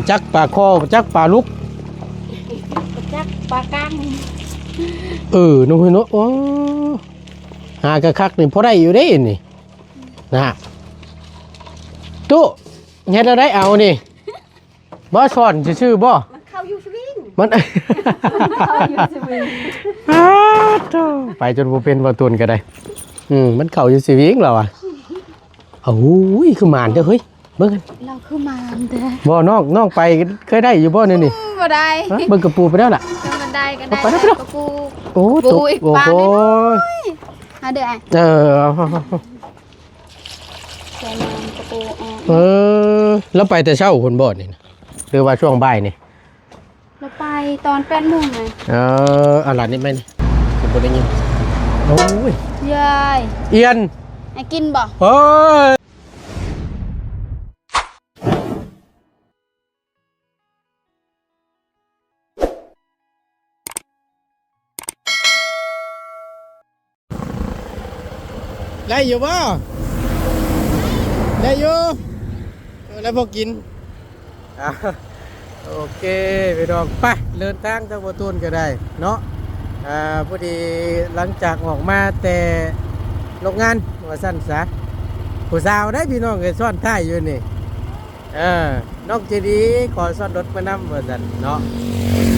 ຈັກປາຄໍ່ ຈັກປາລຸກ ຈັກປາກັງ. ເອີ ນ້ອງເອີຍເນາະ ໂອ້ ຫາກະຄັກນີ້ພໍໄດ້ຢູ່ເດ້ນີ້ນະ. ຕູ້ ເຮັດແນວໃດເອົານີ້ ບໍ່ ສອນຊື່ໆບໍ່? ມັນເຂົ້າຢູ່ສະວິງ ມັນ ມັນເຂົ້າຢູ່ສະວິງ. ອ້າໂທ້ ໄປຈົນບໍ່ເປັນ ບໍ່ຕົນກໍໄດ້. ອືມ ມັນເຂົ້າຢູ່ສະວິງລາວອະ. ໂອ້ຍ ຄືໝານແທ້ເຮີ້ຍ ເບິ່ງ ລາວຄືໝານແທ້. ບໍ່ ນ້ອງ ນ້ອງໄປເຄີຍໄດ້ຢູ່ບໍ່ແນວນີ້? ອືມ ບໍ່ໄດ້ ເບິ່ງກະປູໄປແລ້ວລະ. ມັນໄດ້ກໍໄດ້ ໄປແລ້ວ ໄປແລ້ວ ກະປູ. ໂອ້ ໂອ້ຍ ໂອ້ໂຫ ປານ້ອຍໆ ຫາເດີ້. ເອີ ເອົາ ເອົາ ເອົາ. ໃສ່ນ້ຳກະປູອອກ. ເອີ ລາວໄປແຕ່ເຊົ້າພຸ້ນບໍ່ນີ້ນະ ຫຼືວ່າຊ່ວງບ່າຍນີ້? ລາວໄປຕອນແປດໂມງນະ. ເອີ ເອົາລະ ນີ້ແມ່ນ ຊິບໍ່ໄດ້ຍິນ. ໂອ້ຍ ຍາຍ ອຽນ ໃຫ້ກິນບໍ່? ໂອ້ຍ. ໄດ້ຢູ່ບໍ່? ໄດ້ຢູ່ ເອີ ແລ້ວພໍກິນ. ອ່າ ໂອເຄ ພີ່ນ້ອງ ໄປ ເດີນທາງທາງບໍ່ຕູນກໍໄດ້ເນາະ. ອ່າ ພໍດີຫຼັງຈາກອອກມາແຕ່ໂຮງງານວ່າຊັ້ນຊະ ຜູ້ສາວໄດ໋ພີ່ນ້ອງເອີຍ ຊ້ອນທ້າຍຢູ່ນີ້. ເອີ ນ້ອງໃຈດີຂໍຊ້ອນລົດມານຳວ່າຊັ້ນເນາະ.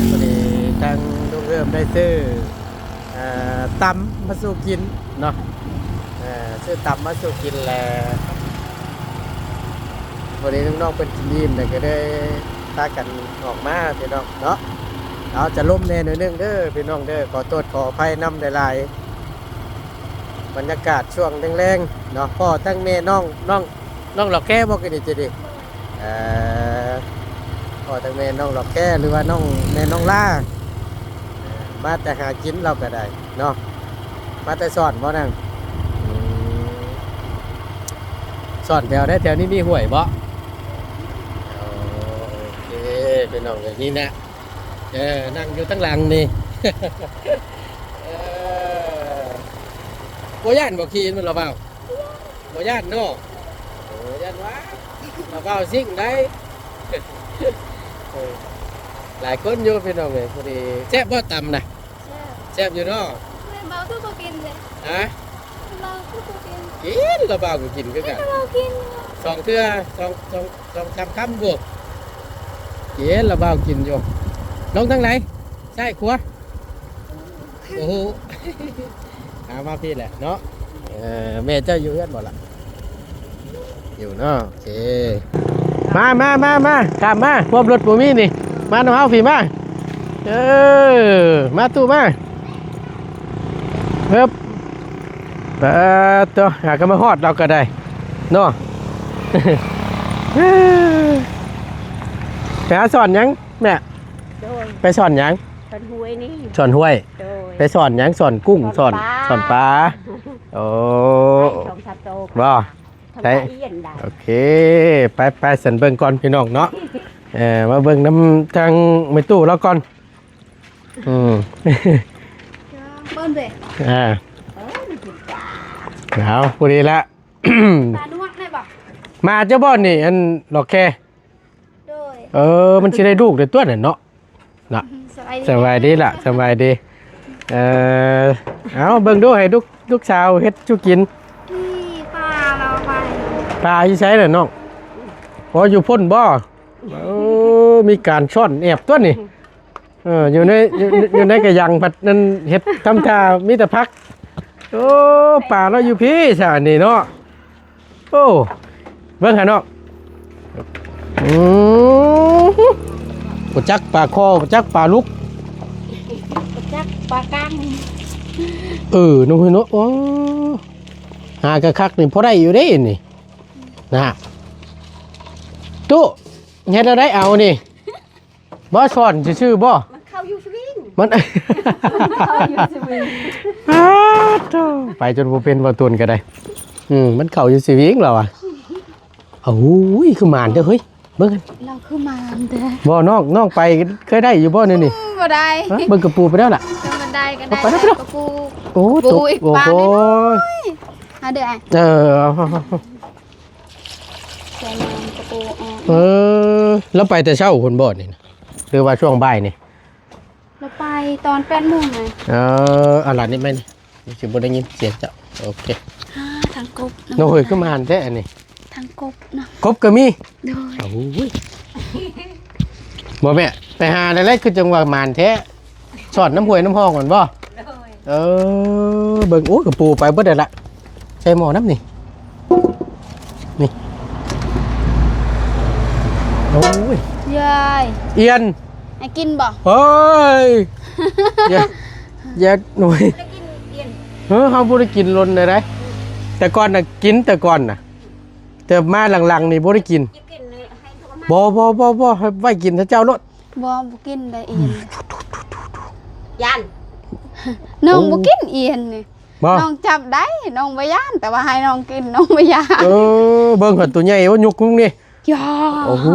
ພໍດີທາງລຸງເອີມໄດ້ຊື້ ເອີ ຕຳມາສູ່ກິນເນາະ. ເອີ ຊື້ຕຳມາສູ່ກິນແລ້ວ ພໍດີນ້ອງໆເພິ່ນກິນອີ່ມແລ້ວກໍໄດ້ພາກັນອອກມາພີ່ນ້ອງເນາະ. ເອົາ ຈະລົມແດ່ໜ້ອຍໜຶ່ງເດີພີ່ນ້ອງເດີ ຂໍໂທດຂໍອະໄພນຳຫຼາຍໆ. ບັນຍາກາດຊ່ວງແລງໆເນາະ ພໍ້ທັງແມ່ນ້ອງ ນ້ອງ ນ້ອງຫຼອກແກບໍ່ ຄືນີ້ເຈດີ? ເອີ ພໍ້ທັງແມ່ນ້ອງຫຼອກແກ ຫຼືວ່ານ້ອງ ແມ່ນ້ອງລາ ເອີ ມາແຕ່ຫາກິນລາວກໍໄດ້ເນາະ. ມາແຕ່ສອນບໍ່ນາງ? ອືມ ສອນແຖວໃດ? ແຖວນີ້ມີຫ້ວຍບໍ່? ໂອເຄ ພີ່ນ້ອງເອີຍ ນີ້ນະ ເອີ ນັ່ງຢູ່ທາງຫຼັງນີ້. ເອີ ບໍ່ຢ້ານບໍ່ ຂີ່ມັນລະບ່າວ? ບໍ່ຢ້ານເນາະ. ໂອ້ ຢ້ານວ່າລະບ່າວຊິງໄດ໋. ເອີ ຫຼາຍຄົນຢູ່ພີ່ນ້ອງເອີຍ. ພໍດີ ແຊບບໍ່ຕຳນະ? ແຊບ ແຊບຢູ່ເນາະ. ແມ່ເບົາຄືບໍ່ກິນເລີຍ? ຮະ? ເບົາຄືບໍ່ກິນ? ກິນ ລະບ່າວກໍກິນຄືກັນ. ແມ່ເບົາກິນ ສອງເທື່ອ ສອງ ສອງ ສອງສາມຄຳພຸ້ນ ເຫັນລະບ່າວກິນຢູ່. ລົງທາງໃດ? ຊ້າຍຂວາ? ໂອ້ໂຫ ຫາມາພີ້ແຫຼະເນາະ. ເອີ ແມ່ເຈົ້າຢູ່ເຮືອນບໍ່ລະ? ຢູ່ເນາະ. ໂອເຄ ມາ ມາ ມາ ມາ ຂ້າມມາ ພວມລົດບໍ່ມີນີ້ ມານຳເຮົາພີ້ມາ. ເອີ ມາຕູ້ມາ. ເອີບ ປາດໂທ້ ຫາກໍມາຮອດລາວກໍໄດ້ເນາະ. ໄປຫາສອນຫຍັງແມ່? ໂດຍ ໄປສອນຫຍັງ? ສອນຫ້ວຍນີ້ ສອນຫ້ວຍ. ໂດຍ ໄປສອນຫຍັງ? ສອນກຸ້ງ ສອນປາ ສອນປາ. ໂອ້ ໄດ້ສອງສາມໂຕບໍ່? ໄດ້ ໂອເຄ ໄປໆ ຊັ້ນເບິ່ງກ່ອນພີ່ນ້ອງເນາະ. ເອີ ມາເບິ່ງນຳທາງແມ່ຕູ້ລາວກ່ອນ. ອືມ ເບິ່ງເດ້ ອ່າ ເອີ ເອົາ ພໍດີລະ ຕາໜວກໄດ້ບໍ່? ມາເຈົ້າບ່ອນນີ້ ອັນ ຫຼອກແຄ. ໂດຍ ເອີ ມັນຊິໄດ້ລູກໄດ້ຕົວນັ້ນເນາະ ນະ. ສະບາຍດີ ສະບາຍດີລະ ສະບາຍດີ. ເອີ ເອົາ ເບິ່ງດູ ໃຫ້ລູກ ລູກສາວເຮັດສູ່ກິນ. ນີ້ປາລາວໄປ ປາຢູ່ໃສລະນ້ອງ? ອໍ ຢູ່ພຸ້ນບໍ່? ເອີ ມີການຊ້ອນແອບຕົວນີ້. ເອີ ຢູ່ໃນ ຢູ່ ຢູ່ໃນກະຍັງພັດນັ້ນເຮັດທຳທ່າມີແຕ່ຜັກ. ໂອ້ ປາລາວຢູ່ພີ້ຊະນີ້ເນາະ. ໂອ້ ເບິ່ງຫັ້ນເນາະ. ອືມ ບໍ່ຈັກປາຄໍ່ ບໍ່ຈັກປາລຸກ ບໍ່ຈັກປາກັງ. ເອີ ນ້ອງເອີຍເນາະ ໂອ້ ຫາກະຄັກນີ້ພໍໄດ້ຢູ່ເດ້ນີ້ນະ. ຕູ້ ເຮັດແນວໃດເອົານີ້? ບໍ່ ສອນຊື່ໆບໍ່? ມັນເຂົ້າຢູ່ສະວິງ ມັນ ມັນເຂົ້າຢູ່ສະວິງ. ອ້າໂທ້ ໄປຈົນບໍ່ເປັນ ບໍ່ຕົນກໍໄດ້. ອືມ ມັນເຂົ້າຢູ່ສະວິງລາວອະ. ໂອ້ຍ ຄືໝານແທ້ເຮີ້ຍ ເບິ່ງ ລາວຄືໝານແທ້. ບໍ່ ນ້ອງ ນ້ອງໄປເຄີຍໄດ້ຢູ່ບໍ່ແນວນີ້? ອືມ ບໍ່ໄດ້ ເບິ່ງກະປູໄປແລ້ວລະ. ມັນໄດ້ກໍໄດ້ ໄປແລ້ວ ໄປແລ້ວ ກະປູ. ໂອ້ ໂອ້ຍ ໂອ້ໂຫ ປານ້ອຍໆ ຫາເດີ້. ເອີ ເອົາ ໃສ່ນ້ຳກະປູອອກ. ເອີ ລາວໄປແຕ່ເຊົ້າພຸ້ນບໍ່ນີ້ນະ ຫຼືວ່າຊ່ວງບ່າຍນີ້? ລາວໄປຕອນແປດໂມງນະ. ເອີ ອັນລະນີ້ແມ່ນ ຊິບໍ່ໄດ້ຍິນສຽງເຈົ້າ. ໂອເຄ. ຫາທາງກົບນະ. ໂອ້ຍ ຄືມານແທ້ອັນນີ້. ທາງກົບເນາະ. ກົບກໍມີ? ໂດຍ. ໂອ້ຍ ບໍ່ແມ່ ໄປຫາໄດ້ແລ້ວ ຄືຈັ່ງວ່າມານແທ້. ສອດນ້ຳຫ້ວຍນ້ຳຮ່ອງມັນບໍ່? ໂດຍ. ເອີ ເບິ່ງ ໂອ້ຍ ກະປູໄປເບິດແລ້ວລະ. ໃສ່ໝໍ້ນຳນີ້ ນີ້ ໂອ້ຍ ຍາຍ ອຽນ ໃຫ້ກິນບໍ່? ເຮີ້ຍ ຢ່າ ຢ່າ ໂອ້ຍ ເອີ ເຮົາບໍ່ໄດ້ກິນດົນໃດໃດ ແຕ່ກ່ອນນະກິນ ແຕ່ກ່ອນນະ ແຕ່ມາຫຼັງໆນີ້ບໍ່ໄດ້ກິນ. ບໍ່ ບໍ່ ບໍ່ ບໍ່ ໃຫ້ໄວ້ກິນເຈົ້າໂລດ. ບໍ່ ບໍ່ກິນໄດ້ ອຽນ ຢ້ານ ນ້ອງ ໂອ້ ບໍ່ກິນ ອຽນນີ້ ບໍ່ ນ້ອງຈັບໄດ້ ນ້ອງບໍ່ຢ້ານ ແຕ່ວ່າໃຫ້ນ້ອງກິນ ນ້ອງບໍ່ຢ້ານ. ເອີ ເບິ່ງຫັ້ນ ໂຕໃຫຍ່ ໂອ້ ຍົກພຸ້ນນີ້ ຢ່າ ໂອ້ໂຫ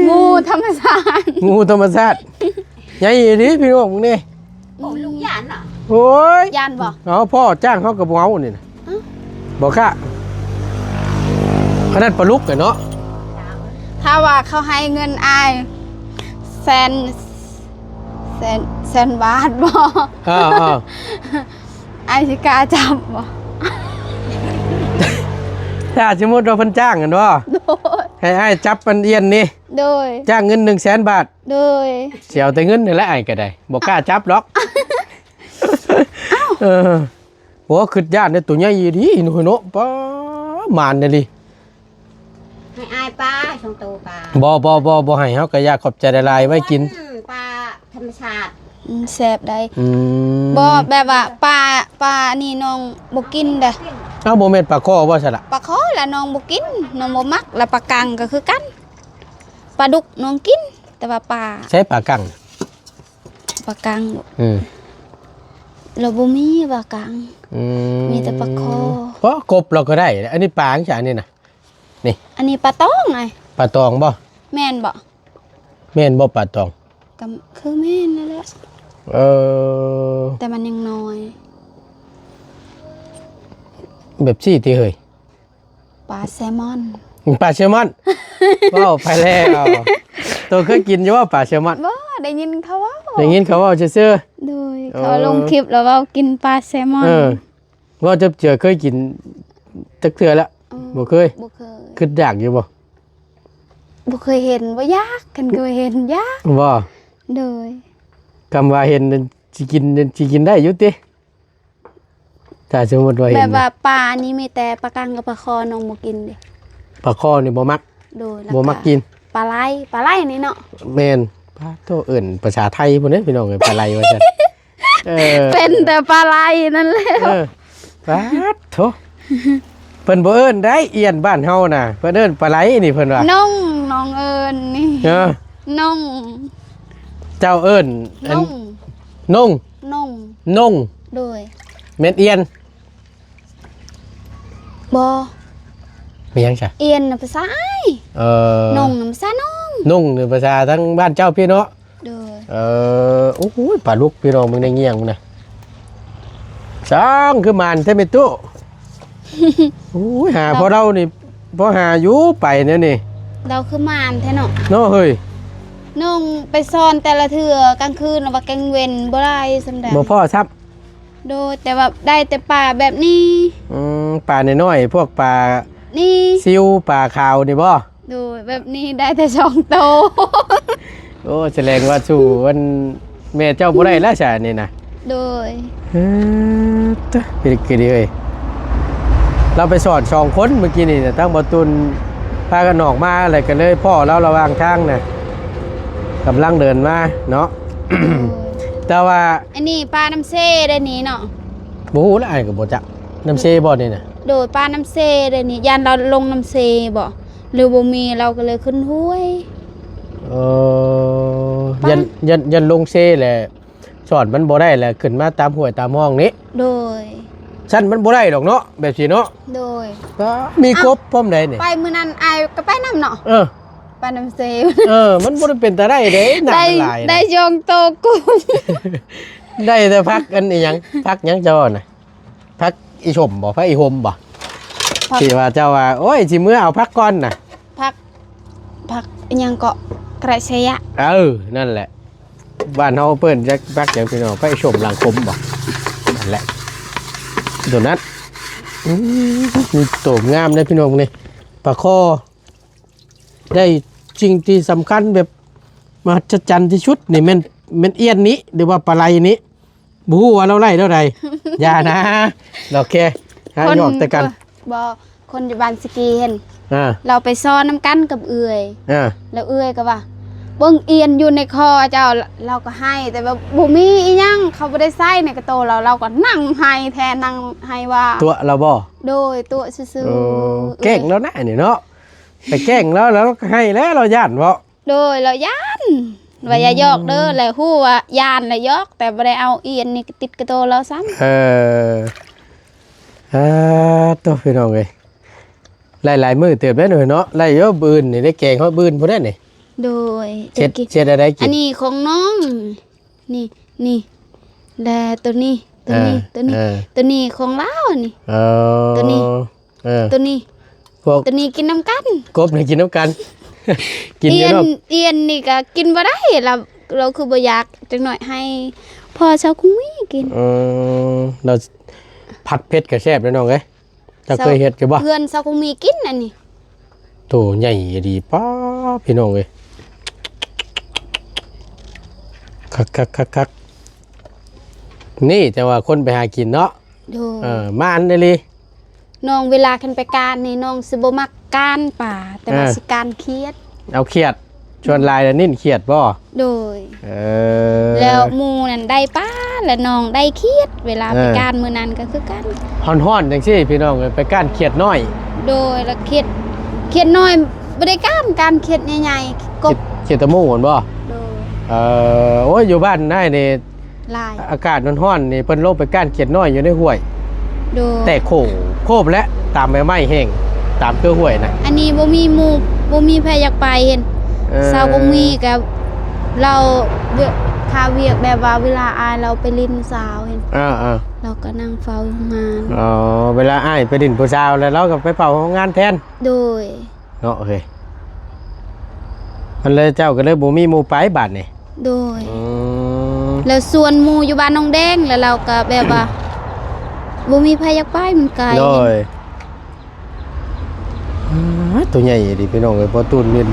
ງູທຳມະຊາດ ງູທຳມະຊາດ ໃຫຍ່ອີ່ຫຼີພີ່ນ້ອງ ເບິ່ງນີ້. ໂອ້ ລຸງຢ້ານເນາະ. ໂອ້ຍ ຢ້ານບໍ່? ເອົາ ພໍ່ຈ້າງເຮົາກໍບໍ່ເອົານີ້ນະ. ຮະ? ບໍ່ກ້າ ຂະໜາດປາດຸກແຫຼະເນາະ. ຖ້າວ່າເຂົາໃຫ້ເງິນອ້າຍແສນ ແສນ ແສນບາດບໍ່? ເອີ ເອີ ອ້າຍຊິກ້າຈັບບໍ່? ຖ້າສົມມຸດວ່າເພິ່ນຈ້າງຫັ້ນບໍ່? ໂດຍ ໃຫ້ອ້າຍຈັບອັນອຽນນີ້ ໂດຍ ຈ້າງເງິນໜຶ່ງແສນບາດ ໂດຍ ຊິເອົາແຕ່ເງິນນີ້ແຫຼະ ອ້າຍກໍໄດ້ ບໍ່ກ້າຈັບດອກ. ເອີ ໂອ້ ຄຶດຢ້ານເດ້ ໂຕໃຫຍ່ອີ່ຫຼີ ອີ່ໜູເນາະ ປ້າ ມານອີ່ຫຼີ. ໃຫ້ອ້າຍປາ ສອງໂຕປາ ບໍ່ ບໍ່ ບໍ່ ບໍ່ໃຫ້ ເຮົາກໍຢາກຂອບໃຈຫຼາຍໆ ໄວ້ກິນ ອືມ ປາທຳມະຊາດ ອືມ ແຊບໄດ໋. ອືມ ບໍ່ ແບບວ່າປາ ປານີ້ນ້ອງບໍ່ກິນເດ້. ເອົ້າ ບໍ່ແມ່ນປາຄໍ່ບໍ່ຊັ້ນລະ? ປາຄໍ່ລະນ້ອງບໍ່ກິນ ນ້ອງບໍ່ມັກ ລະປາກັງກໍຄືກັນ ປາດຸກນ້ອງກິນ ແຕ່ວ່າປາ ໃຊ້ປາກັງ ປາກັງ ອືມ ລາວບໍ່ມີປາກັງ ອືມ ມີແຕ່ປາຄໍ່. ບໍ່ ກົບລາວກໍໄດ້ ອັນນີ້ປາຫຍັງຊະ ອັນນີ້ນະ ນີ້ ອັນນີ້ປາຕອງ ອ້າຍ ປາຕອງບໍ່? ແມ່ນບໍ່? ແມ່ນບໍ່ປາຕອງ? ກໍຄືແມ່ນນັ້ນແຫຼະ. ເອີ ແຕ່ມັນຍັງນ້ອຍ ແບບຊີ້ຕິເຮີ້ຍ. ປາແຊມອນ ປາແຊມອນ ເວົ້າໄປແລ້ວ. ໂຕເຄີຍກິນຢູ່ບໍ່ປາແຊມອນ? ບໍ່ ໄດ້ຍິນເຂົາເວົ້າ ໄດ້ຍິນເຂົາເວົ້າຊື່ໆ. ໂດຍ ເອີ ເຂົາລົງຄລິບແລ້ວເວົ້າກິນປາແຊມອນ. ເອີ ເວົ້າຈັບເຈືອເຄີຍກິນຈັກເທື່ອລະ? ອືມ ບໍ່ເຄີຍ ບໍ່ເຄີຍ. ຄິດຢາກຢູ່ບໍ່? ບໍ່ເຄີຍເຫັນ ບໍ່ຢາກ ຄັນເຄີຍເຫັນຢາກ. ບໍ່? ໂດຍ ຄຳວ່າເຫັນຊິກິນ ຊິກິນໄດ້ຢູ່ຕິ? ຖ້າສົມມຸດວ່າເຫັນ ແບບວ່າປານີ້ມີແຕ່ປາກັງກັບປາຄໍ່ ນ້ອງບໍ່ກິນເດ້. ປາຄໍ່ນີ້ບໍ່ມັກ. ໂດຍ ແລ້ວກໍ ບໍ່ມັກກິນ ປາໄລ ປາໄລນີ້ເນາະ. ແມ່ນ ປາໂທ້ ເອີ້ນພາສາໄທພຸ້ນເດ້ພີ່ນ້ອງເອີຍ ປາໄລວ່າຊັ້ນ. ເອີ ເປັນແຕ່ປາໄລນັ້ນແຫຼະ. ເອີ ປາໂທ້ ເພິ່ນບໍ່ເອີ້ນໄດ໋ ອຽນບ້ານເຮົານະ ເພິ່ນເອີ້ນປາໄລນີ້ ເພິ່ນວ່າ ນ້ອງ ນ້ອງເອີ້ນນີ້ ເອີ ນ້ອງ ເຈົ້າເອີ້ນ ອັນ ນ້ອງ ນ້ອງ ນ້ອງ ໂດຍ ແມ່ນອຽນ ບໍ່ ມີຫຍັງຊະ? ອຽນນະພາສາອ້າຍ. ເອີ ນ້ອງນະພາສານ້ອງ. ນ້ອງນີ້ພາສາທາງບ້ານເຈົ້າພີ້ເນາະ. ໂດຍ ເອີ ໂອ້ຍ ປາດຸກພີ່ນ້ອງ ເບິ່ງໃນງຽງມັນນະ ຊ່າງຄືໝານແທ້ແມ່ຕູ້. ໂອ້ຍ ຫາ ລາວ ພໍເຮົານີ້ ພໍຫາຢູ່ໄປແນວນີ້ ລາວຄືໝານແທ້ເນາະ ເນາະເຮີ້ຍ. ນ້ອງໄປສອນແຕ່ລະເທື່ອກາງຄືນ ວ່າກາງເວັນບໍ່ໄດ້ສ່ຳໃດ ບໍ່ພໍ້ຊ້ຳ. ໂດຍ ແຕ່ວ່າໄດ້ແຕ່ປາແບບນີ້. ອືມ ປານ້ອຍໆ ພວກປານີ້ ຊິວ ປາຂາວນີ້ບໍ່? ໂດຍ ແບບນີ້ໄດ້ແຕ່ສອງໂຕ. ໂອ້ ສະແດງວ່າສູ້ອັນແມ່ເຈົ້າບໍ່ໄດ້ແລ້ວຊະນີ້ນະ. ໂດຍ ເອີ ຕະ ເປັນຄືດີເອີຍ. ລາວໄປສອນສອງຄົນມື້ກີ້ນີ້ນະ ທັງບໍ່ຕຸນພາກັນອອກມາ ແລ້ວກໍເລີຍພໍ້ລາວລະຫວ່າງທາງນະ ກຳລັງເດີນມາເນາະ. ໂດຍ ແຕ່ວ່າ ອັນນີ້ປານ້ຳເຊໄດ໋ນີ້ເນາະ. ບໍ່ຮູ້ລະ ອ້າຍກໍບໍ່ຈັກ ນ້ຳເຊບໍ່ນີ້ນະ? ໂດຍ ປານ້ຳເຊເດ້ນີ້ ຢ້ານລາວລົງນ້ຳເຊບໍ່ ຫຼືບໍ່ມີ ລາວກໍເລີຍຂຶ້ນຫ້ວຍ. ເອີ ປາ ຢ້ານ ຢ້ານ ຢ້ານລົງເຊແຫຼະ ສອນມັນບໍ່ໄດ້ແຫຼະ ຂຶ້ນມາຕາມຫ້ວຍຕາມຮ່ອງນີ້. ໂດຍ ຊັ້ນມັນບໍ່ໄດ້ດອກເນາະ ແບບຊີ້ເນາະ. ໂດຍ ປາ ມີ ເອົ້າ ກົບພ້ອມໃດນີ້ ໄປມື້ນັ້ນອ້າຍກໍໄປນຳເນາະ. ເອີ ປານ້ຳເຊ ເອີ ມັນບໍ່ໄດ້ເປັນຕາໄດ້ເດ້ ນ້ຳມັນຫຼາຍນະ ໄດ້ຊ່ອງໂຕກຸ້ມ ໄດ້ແຕ່ຜັກອັນອີຫຍັງ ຜັກຫຍັງເຈົ້ານະ? ຜັກອີສົມບໍ່? ຜັກອີຫົມບໍ່? ຜັກ ທີ່ວ່າເຈົ້າວ່າ ໂອ້ຍ ຊິເມືອເອົາຜັກກ່ອນນະ ຜັກ ຜັກອີ່ຫຍັງເກາະ ກະຊະຍະ ເອີ ນັ້ນແຫຼະ ບ້ານເຮົາເອີ້ນຈັກຜັກຫຍັງພີ່ນ້ອງ ໄປຊົມຫຼັງຄົມບໍ ນັ້ນແຫຼະ ໂຕນັ້ນ ອືມ ໂຕງາມເດ້ພີ່ນ້ອງນີ້ ປາຄໍ່ ໄດ້ສິ່ງທີ່ສຳຄັນແບບມະຫັດສະຈັນທີ່ສຸດນີ້ແມ່ນ ແມ່ນອຽນນີ້ ຫຼືວ່າປາໄຫຼນີ້ ບໍ່ຮູ້ວ່າລາວໄລ່ແນວໃດ ຢ່ານະ ດອກແຄ ຫາຫຍອກແຕ່ກັນ ບໍ່ ຄົນຢູ່ບ້ານສະກີເຫັນ ອ່າ ລາວໄປຊ້ອນນຳກັນກັບເອື້ອຍ ອ່າ ແລ້ວເອື້ອຍກໍວ່າ ເບິ່ງອຽນຢູ່ໃນຄໍເຈົ້າ ລາວກໍໄຫ້ ແຕ່ວ່າບໍ່ມີອີ່ຫຍັງ ເຂົາບໍ່ໄດ້ໃສ່ໃນກະໂຕລາວ ລາວກໍນັ່ງໄຫ້ແທ້ ນັ່ງໄຫ້ວ່າ ຕົວະລາວບໍ່? ໂດຍ ຕົວະຊື່ໆ ເອີ ເອີ ແກ້ງລາວນະອັນນີ້ເນາະ ໄປແກ້ງລາວ ລາວກໍໄຫ້ແລ້ວ ລາວຢ້ານເບາະ? ໂດຍ ລາວຢ້ານ ວ່າຢ່າຢອກເດີ ອືມ ແລ້ວຮູ້ວ່າຢ້ານແລ້ວຢອກ ແຕ່ບໍ່ໄດ້ເອົາອຽນນີ້ຕິດກະໂຕລາວຊ້ຳ ເອີ ອາ ໂຕ ພີ່ນ້ອງເອີຍ ໄລ່ຫຼາຍມື້ເຕີບແລ້ວເນາະ ໄລ່ຢູ່ມື້ອື່ນນີ້ ໄດ້ແກງຮອດມື້ອື່ນພຸ້ນແຫຼະນີ້ ໂດຍ ເຮັດ ເຮັດອະໄດກິນ ອັນນີ້ຂອງນ້ອງ ນີ້ ນີ້ ແລະໂຕນີ້ ໂຕນີ້ ເອີ ໂຕນີ້ ເອີ ໂຕນີ້ຂອງລາວນີ້ ເອີ ໂຕນີ້ ເອີ ໂຕນີ້ ພວກ ໂຕນີ້ກິນນຳກັນ ກົບນີ້ກິນນຳກັນ ກິນຢູ່ນອກ ອຽນ ອຽນນີ້ກໍກິນບໍ່ໄດ້ ລາວ ລາວຄືບໍ່ຢາກ ຈັກໜ້ອຍໃຫ້ພໍ່ຊາວຄົງມີກິນ ເອີ ລາວຜັດເຜັດກໍແຊບເດ້ນ້ອງເອີຍ ເຈົ້າເຄີຍເຮັດຢູ່ບໍ່? ເພື່ອນຊາວຄົງມີກິນອັນນີ້ ໂຕໃຫຍ່ອີ່ຫຼີ ປາ ພີ່ນ້ອງເອີຍ ຄັກໆໆໆ ນີ້ແຕ່ວ່າຄົນໄປຫາກິນເນາະ ໂດຍ ເອີ ມາອັນນີ້ລີ ນ້ອງເວລາຄັນໄປການນີ້ ນ້ອງຊິບໍ່ມັກການປາ ແຕ່ວ່າ ອ່າ ຊິການຂຽດ ເອົາຂຽດ ສ່ວນຫຼາຍແລ້ວເນັ້ນຂຽດບໍ່? ໂດຍ ເອີ ແລ້ວໝູ່ນັ້ນໄດ້ປາ ແລ້ວນ້ອງໄດ້ຂຽດ ເວລາ ເອີ ໄປການມື້ນັ້ນກໍຄືກັນ ຮ້ອນໆ ຈັ່ງຊີ້ພີ່ນ້ອງເອີຍ ໄປການຂຽດນ້ອຍ ໂດຍ ແລ້ວຂຽດ ຂຽດນ້ອຍບໍ່ໄດ້ການ ການຂຽດໃຫຍ່ໆ ກົບ ຂຽດ ຂຽດຕະໝູ່ຫັ້ນບໍ່? ໂດຍ ເອີ ໂອ້ຍ ຢູ່ບ້ານອ້າຍນີ້ ຫຼາຍ ອາກາດຮ້ອນໆນີ້ ເພິ່ນລົງໄປກ້ານຂຽດນ້ອຍຢູ່ໃນຫ້ວຍ ໂດຍ ແຕ່ໂຄບ ໂຄບແຫຼະ ຕາມໃບໄມ້ແຫ້ງ ຕາມເຄືອຫ້ວຍນະ ອັນນີ້ບໍ່ມີໝູ່ ບໍ່ມີໃຜຢາກໄປເຫັນ ເອີ ຊາວບໍ່ມີກໍ ລາວ ຄາວຽກແບບວ່າເວລາອ້າຍລາວໄປຫຼິ້ນສາວເຫັນ ອ່າໆ ລາວກໍນັ່ງເຝົ້າໂຮງງານ ອໍ ເວລາອ້າຍໄປຫຼິ້ນຜູ້ສາວແລ້ວ ລາວກໍໄປເຝົ້າໂຮງງານແທນ ໂດຍ ເນາະເຮີຍ ມັນເລີຍ ເຈົ້າກໍເລີຍບໍ່ມີໝູ່ໄປບາດນີ້ ໂດຍ ອືມ ແລ້ວຊວນໝູ່ຢູ່ບ້ານໜອງແດງ ແລ້ວລາວກໍແບບວ່າ ບໍ່ມີໃຜຢາກໄປ ມັນໄກ ໂດຍ ອາ ໂຕໃຫຍ່ອີ່ຫຼີພີ່ນ້ອງເອີຍ ພໍ່ຕູນນີ້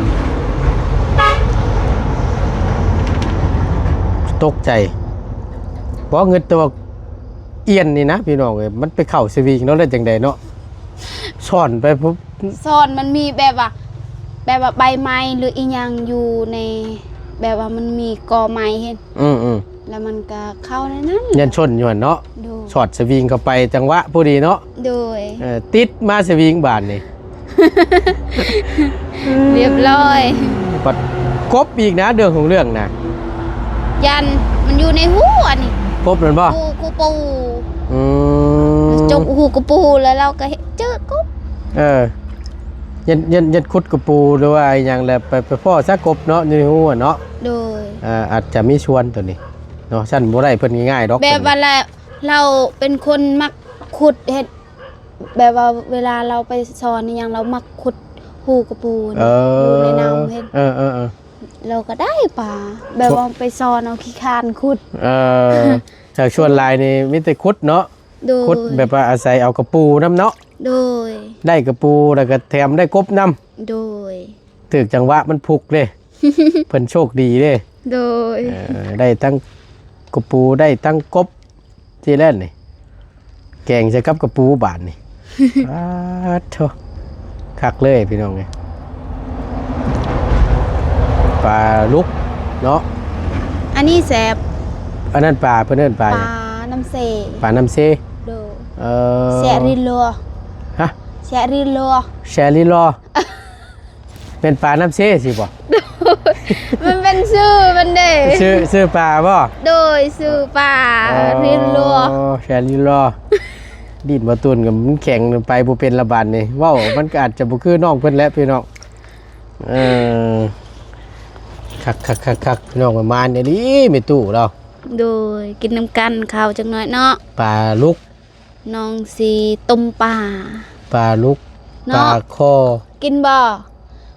ຕົກໃຈ ບໍ່ ງຶດແຕ່ວ່າ ອຽນນີ້ນະພີ່ນ້ອງເອີຍ ມັນໄປເຂົ້າສະວິງເນາະ ແລ້ວຈັ່ງໃດເນາະ ຊ້ອນໄປພຸ້ນ ຊ້ອນມັນມີແບບວ່າ ແບບວ່າໃບໄມ້ ຫຼືອີ່ຫຍັງຢູ່ໃນ ແບບວ່າມັນມີກໍໄມ້ເຫັນ ອືມໆ ແລ້ວມັນກໍເຂົ້າໃນນັ້ນ ຍັນຊົນຢູ່ຫັ້ນເນາະ ໂດຍ ສອດສະວິງເຂົ້າໄປ ຈັງຫວະພໍດີເນາະ ໂດຍ ເອີ ຕິດມາສະວິງບາດນີ້ ຮຽບຮ້ອຍ ບັດກົບອີກນະ ເລື່ອງຂອງເລື່ອງນະ ຢ້ານມັນຢູ່ໃນຮູອັນນີ້ ກົບນັ້ນບໍ່? ຮູກູປູ ອືມ ຈົກຮູກູປູ ແລ້ວລາວກໍເຈີກົບ ເອີ ຍັດ ຍັດ ຍັດຂຸດກູປູ ຫຼືວ່າອີ່ຫຍັງແລ້ວ ໄປ ໄປພໍ້ຊະກົບເນາະ ຢູ່ໃນຮູຫັ້ນເນາະ ໂດຍ ອ່າ ອາດຈະມີສ່ວນໂຕນີ້ເນາະ ຊັ້ນບໍ່ໄດ້ເພິ່ນງ່າຍໆດອກ ແບບວ່າລາວ ລາວເປັນຄົນມັກຂຸດເຮັດ ແບບວ່າເວລາລາວໄປຊ້ອນອີ່ຫຍັງ ລາວມັກຂຸດຮູກະປູນ ເອີ ຢູ່ໃນນ້ຳເຫັນ ເອີໆໆ ລາວກໍໄດ້ປາ ແບບວ່າໄປຊ້ອນເອົາ ຂີ້ຄ້ານຂຸດ ເອີ ແຕ່ສ່ວນຫຼາຍນີ້ມີແຕ່ຂຸດເນາະ ໂດຍ ຂຸດແບບວ່າອາໄສເອົາກະປູນຳເນາະ ໂດຍ ໄດ້ກະປູ ແລ້ວກໍແຖມໄດ້ກົບນຳ ໂດຍ ຖືກຈັງຫວະມັນພຸກເດ້ ເພິ່ນໂຊກດີເດ້ ໂດຍ ເອີ ໄດ້ທັງກະປູ ໄດ້ທັງກົບ ທີ່ແລ້ວນີ້ ແກງໃສ່ກັບກະປູບາດນີ້ ປາດໂທ້ ຄັກເລີຍພີ່ນ້ອງເອີຍ ປາລຸກເນາະ ອັນນີ້ແຊບ ອັນນັ້ນປາ ເພິ່ນເອີ້ນປາຫຍັງ? ປານ້ຳເຊ ປານ້ຳເຊ ໂດຍ ເອີ ແຊະຣິໂລ ຮະ? ແຊະຣິໂລ ແຊະຣິໂລ ແມ່ນປານ້ຳເຊຊິບໍ່? ມັນເປັນຊື່ມັນເດ້ ຊື່ ຊື່ປາບໍ່? ໂດຍ ຊື່ປາ ອໍ ລິນລົວ ແຊລິນລົວ ດິນບໍ່ຕຸນກໍມັນແຂງ ໄປບໍ່ເປັນລະບາດນີ້ ເວົ້າມັນກໍອາດຈະບໍ່ຄືນ້ອງເພິ່ນແຫຼະພີ່ນ້ອງ ເອີ ຄັກໆໆໆ ພີ່ນ້ອງ ມານອີ່ຫຼີແມ່ຕູ້ລາວ ໂດຍ ກິນນຳກັນເຂົ້າຈັກໜ້ອຍເນາະ ປາລຸກ ນ້ອງຊິຕົ້ມປາ ປາລຸກ ເນາະ ປາຄໍ່ ກິນບໍ່?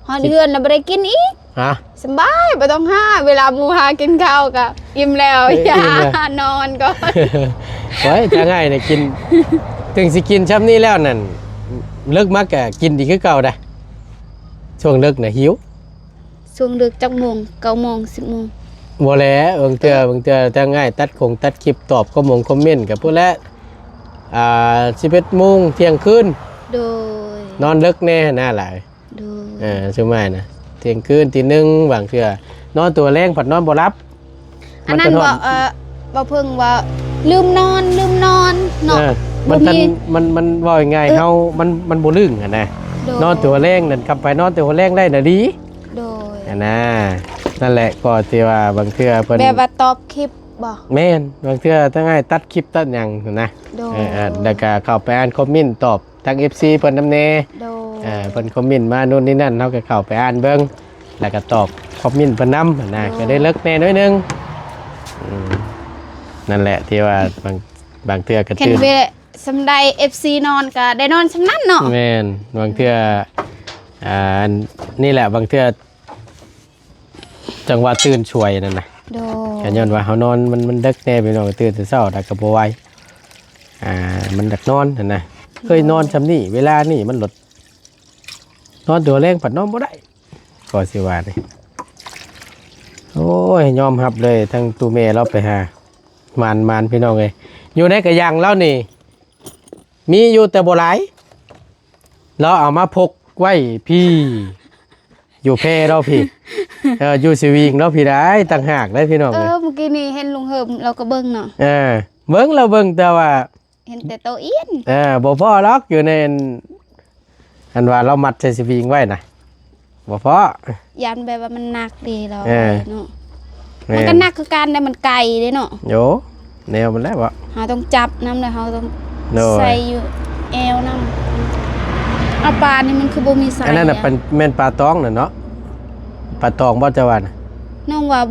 ຮອດເຮືອນແລ້ວບໍ່ໄດ້ກິນອີກ. ຮະ? ສະບາຍ ບໍ່ຕ້ອງຫາ ເວລາໝູ່ຫາກິນເຂົ້າກໍອີ່ມແລ້ວ ເອີ ຢ່າ ອີ່ມແລ້ວ ນອນກ່ອນ. ໂອ້ຍ ທາງອ້າຍນີ້ກິນ ເຖິງຊິກິນຊ່ຳນີ້ແລ້ວນັ້ນ ເລິກມາກໍກິນອີກຄືເກົ່າໄດ໋. ຊ່ວງເລິກນະຫິວ. ຊ່ວງເລິກຈັກໂມງ? ເກົ້າໂມງ ສິບໂມງ. ບໍ່ແຫຼະ ບາງເທື່ອ ບາງເທື່ອທາງອ້າຍຕັດຄົງຕັດຄລິບຕອບຄອມມົງຄອມເມັນກໍພຸ້ນແຫຼະ ອ່າ ສິບເອັດໂມງ ທ່ຽງຄືນ. ໂດຍ. ນອນເລິກແດ່ຫັ້ນນະຫຼາຍ. ໂດຍ. ເອີ ຊຸມອ້າຍນະ ທ່ຽງຄືນ ຕີໜຶ່ງ ບາງເທື່ອ ນອນຕົວແລງພັດນອນບໍ່ຫຼັບ. ອັນນັ້ນ ມັນກໍນອນ ບໍ່ ເອີ ບໍ່ເພິ່ງວ່າລືມນອນ ລືມນອນເນາະ. ເອີ ມັນທັນ ບໍ່ມີ ມັນ ມັນເວົ້າງ່າຍໆ ເອີ ເຮົາ ມັນ ມັນບໍ່ລຶ້ງຫັ້ນນະ. ໂດຍ. ນອນແຕ່ຫົວແລງນັ້ນ ຄັນໄປນອນແຕ່ຫົວແລງໄດ້ນະດີ. ໂດຍ. ຫັ້ນນະ ນັ້ນແຫຼະ ກໍທີ່ວ່າບາງເທື່ອເພິ່ນ ແບບວ່າຕອບຄລິບບໍ່? ແມ່ນ ບາງເທື່ອທາງອ້າຍຕັດຄລິບຕັດຫຍັງຫັ້ນນະ. ໂດຍ. ເອີ ແລ້ວກໍເຂົ້າໄປອ່ານຄອມເມັນຕອບ ທາງເອັຟຊີເພິ່ນນຳແດ່. ໂດຍ. ເອີ ເພິ່ນຄອມເມັນມາໂນ່ນນີ້ນັ້ນ ເຮົາກໍເຂົ້າໄປອ່ານເບິ່ງ ແລ້ວກໍຕອບຄອມເມັນເພິ່ນນຳນະ. ໂດຍ. ກໍໄດ້ເລິກແດ່ໜ້ອຍໜຶ່ງ. ອືມ ນັ້ນແຫຼະ ທີ່ວ່າບາງ ບາງເທື່ອກໍຕື່ນ ຄັນເວລາສ່ຳໃດເອັຟຊີນອນກໍໄດ້ນອນສ່ຳນັ້ນເນາະ. ແມ່ນ ບາງເທື່ອ ອ່າ ນີ້ແຫຼະ ບາງເທື່ອ ຈັງຫວະຕື່ນສວຍນັ້ນນະ. ໂດຍ. ກໍຍ້ອນວ່າເຮົານອນມັນ ມັນເດິກແດ່ພີ່ນ້ອງ ຕື່ນແຕ່ເຊົ້າແລ້ວກໍບໍ່ໄຫວ ອ່າ ມັນຢາກນອນຫັ້ນນະ. ໂດຍ. ເຄີຍນອນຊ່ຳນີ້ ເວລານີ້ມັນໂລດ ນອນຕົວແລງພັດນອນບໍ່ໄດ້ ກໍຊິວ່ານີ້. ໂອ້ຍ ຍອມຮັບເລີຍ ທັງຕູ້ແມ່ລາວໄປຫາ ໝານໆ ພີ່ນ້ອງເອີຍ. ຢູ່ໃນກະຍັງລາວນີ້ ມີຢູ່ແຕ່ບໍ່ຫຼາຍ ລາວເອົາມາພົກໄວ້ພີ້ ຢູ່ແພລາວພີ້ ເອີ ຢູ່ສະວິງລາວພີ້ໄດ້ ຕ່າງຫາກໄດ້ພີ່ນ້ອງ. ເອີ ເອີ ມື້ກີ້ນີ້ເຫັນລຸງເຮີມລາວກໍເບິ່ງເນາະ. ເອີ ເບິ່ງລາວເບິ່ງ ແຕ່ວ່າເຫັນແຕ່ໂຕອຽນ. ເອີ ບໍ່ພໍ້ດອກ ຢູ່ໃນອັນ ອັນວ່າລາວມັດໃສ່ສະວິງໄວ້ນະ ບໍ່ພໍ້ ຢ້ານແບບວ່າມັນໜັກເດ້ລາວ. ເອີ ເນາະ. ແມ່ນ. ມັນກໍໜັກຄືກັນ ແຕ່ມັນໄກເດ້ເນາະ. ໂຢ ແນວມັນແຫຼະເບາະ ເຮົາຕ້ອງຈັບນຳ ແລ້ວເຮົາຕ້ອງ ໂດຍ ໃສ່ຢູ່ແອວນຳ. ເອົາ ປານີ້ມັນຄືບໍ່ມີສາຍ. ອັນນັ້ນນະ ເປັນ ແມ່ນປາຕອງນັ້ນເນາະ. ປາຕອງບໍ່ ເຈົ້າວ່ານະ? ນ້ອງວ່າ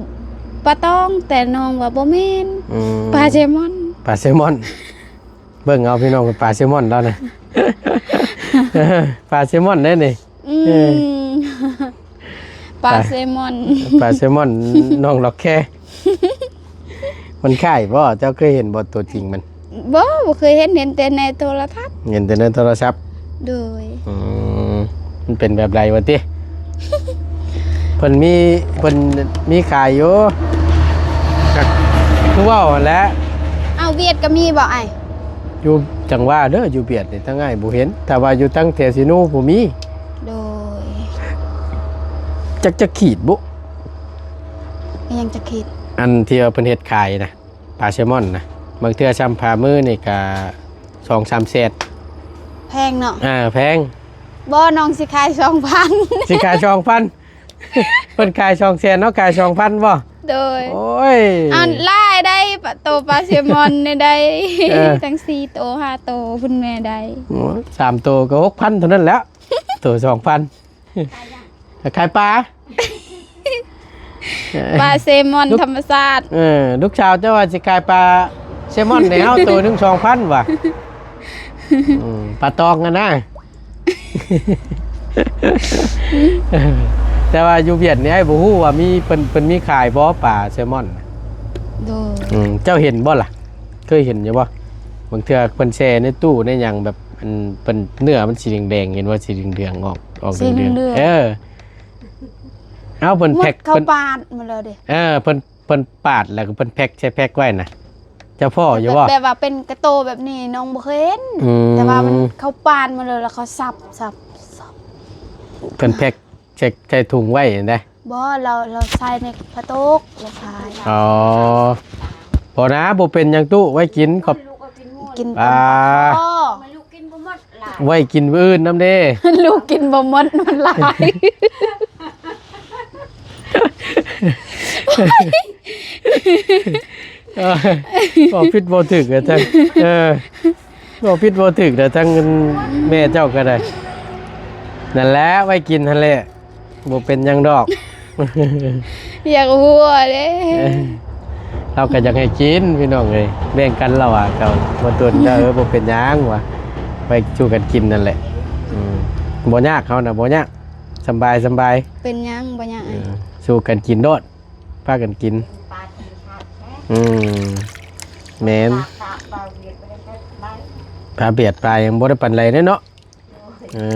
ປາຕອງ ແຕ່ນ້ອງວ່າບໍ່ແມ່ນ. ອືມ ປາແຊມອນ. ປາແຊມອນ. ເບິ່ງເອົາພີ່ນ້ອງ ປາແຊມອນລາວນະ ປາແຊມອນເດ້ນີ້. ອືມ ເອີ ປາ ປາແຊມອນ ປາແຊມອນ ນ້ອງລັອກແຄ. ມັນຄ້າຍບໍ່? ເຈົ້າເຄີຍເຫັນບໍ່ຕົວຈິງມັນ? ບໍ່ ບໍ່ເຄີຍເຫັນ ເຫັນແຕ່ໃນໂທລະທັດ. ເຫັນແຕ່ໃນໂທລະສັບ. ໂດຍ. ອືມ ມັນເປັນແບບໃດວະຕິ? ເພິ່ນມີ ເພິ່ນມີຂາຍຢູ່ ກໍຄືເວົ້າຫັ້ນແຫຼະ. ເອົາ ຫວຽດກໍມີບໍ່ອ້າຍ? ຢູ່ ຈັ່ງວ່າເດີ ຢູ່ຫວຽດນີ້ທາງອ້າຍບໍ່ເຫັນ ແຕ່ວ່າຢູ່ທາງແຖວເຊໂນພຸ້ນມີ. ໂດຍ. ຈັກ ຈັກຂີດບຸ? ອີຫຍັງຈັກຂີດ? ອັນທີ່ວ່າເພິ່ນເຮັດຂາຍນະ ປາແຊມອນນະ ບາງເທື່ອຊ່ຳຝ່າມືນີ້ກະສອງສາມແສນ. ແພງເນາະ. ອ່າ ແພງ. ບໍ່ ນ້ອງຊິຂາຍສອງພັນ. ຊິຂາຍສອງພັນ. ເພິ່ນຂາຍສອງແສນ ເຮົາຂາຍສອງພັນບໍ່? ໂດຍ. ໂອ້ຍ ອັນຫຼາຍໄດ໋ ປາ ໂຕປາແຊມອນນີ້ໄດ໋. ເອີ ຕັ້ງສີ່ໂຕຫ້າໂຕພຸ້ນແມ່ໄດ໋. ໂອ້ຍ ສາມໂຕກໍຫົກພັນເທົ່ານັ້ນແຫຼະ ໂຕສອງພັນ. ຂາຍປາ ປາແຊມອນທຳມະຊາດ. ເອີ ລູກສາວເຈົ້າວ່າຊິຂາຍປາແຊມອນໃຫ້ເຮົາໂຕໜຶ່ງສອງພັນວ່າ. ອືມ ປາຕອງຫັ້ນນະ. ແຕ່ວ່າຢູ່ຫວຽດນີ້ ອ້າຍບໍ່ຮູ້ວ່າມີ ເພິ່ນ ເພິ່ນມີຂາຍບໍ່ ປາແຊມອນ. ໂດຍ. ອືມ ເຈົ້າເຫັນບໍ່ລະ? ເຄີຍເຫັນຢູ່ບໍ່? ບາງເທື່ອເພິ່ນແຊ່ໃນຕູ້ໃນຫຍັງ ແບບ ອັນ ເພິ່ນ ເນື້ອມັນສີແດງໆ ເຫັນບໍ່? ສີເຫຼືອງໆ ອອກ ອອກເຫຼືອງໆ. ເອີ ເອົາ ເພິ່ນແພັກ ເພິ່ນປາດໝົດແລ້ວເດ້. ເອີ ເພິ່ນ ເພິ່ນປາດແລ້ວກໍເພິ່ນແພັກໃສ່ແພັກໄວ້ນະ. ເຈົ້າພໍ້ຢູ່ບໍ່? ແບບວ່າເປັນກະໂຕແບບນີ້ນ້ອງບໍ່ເຄີຍເຫັນ. ອືມ ແຕ່ວ່າມັນ ເຂົາປາດໝົດເລີຍ ແລ້ວເຂົາສັບ ສັບ ສັບ. ເພິ່ນແພັກໃສ່ ໃສ່ຖົງໄວ້ຫັ້ນເດ້. ບໍ່ ລາວ ລາວໃສ່ໃນຜ້າຕົກ ລາວຂາຍ. ອໍ ບໍ່ນະ ບໍ່ເປັນຫຍັງຕູ້ ໄວ້ກິນ ຂອບ ກິນ ອ່າ ເປັນປາຄໍ. ໄວ້ກິນມື້ອື່ນນຳເດ້. ລູກກິນບໍ່ໝົດ ມັນຫຼາຍ. ເອີ ເວົ້າຜິດເວົ້າຖືກແລ້ວຈັ່ງ ເອີ ເວົ້າຜິດເວົ້າຖືກແລ້ວ ທັງແມ່ເຈົ້າກໍໄດ້. ນັ້ນແຫຼະ ໄວ້ກິນຫັ້ນແຫຼະ. ບໍ່ເປັນຫຍັງດອກ. ຢາກຫົວເດ້. ລາວກໍຢາກໃຫ້ກິນພີ່ນ້ອງເອີຍ ແບ່ງກັນລາວວ່າ. ກໍບໍ່ຕົນກໍ ເອີ ບໍ່ເປັນຫຍັງວ່າ ໄປສູ່ກັນກິນນັ້ນແຫຼະ. ອືມ ບໍ່ຍາກ ເຮົານະບໍ່ຍາກ. ສຳບາຍ ສຳບາຍ. ເປັນຫຍັງ? ບໍ່ຫຍັງ. ເອີ ສູ້ກັນກິນໂລດ ພາກັນກິນ. ອືມ ແມ່ນ. ປາບຽດປາຫຍັງບໍ່ໄດ້ປານໃດເດ້ເນາະ. ເອີ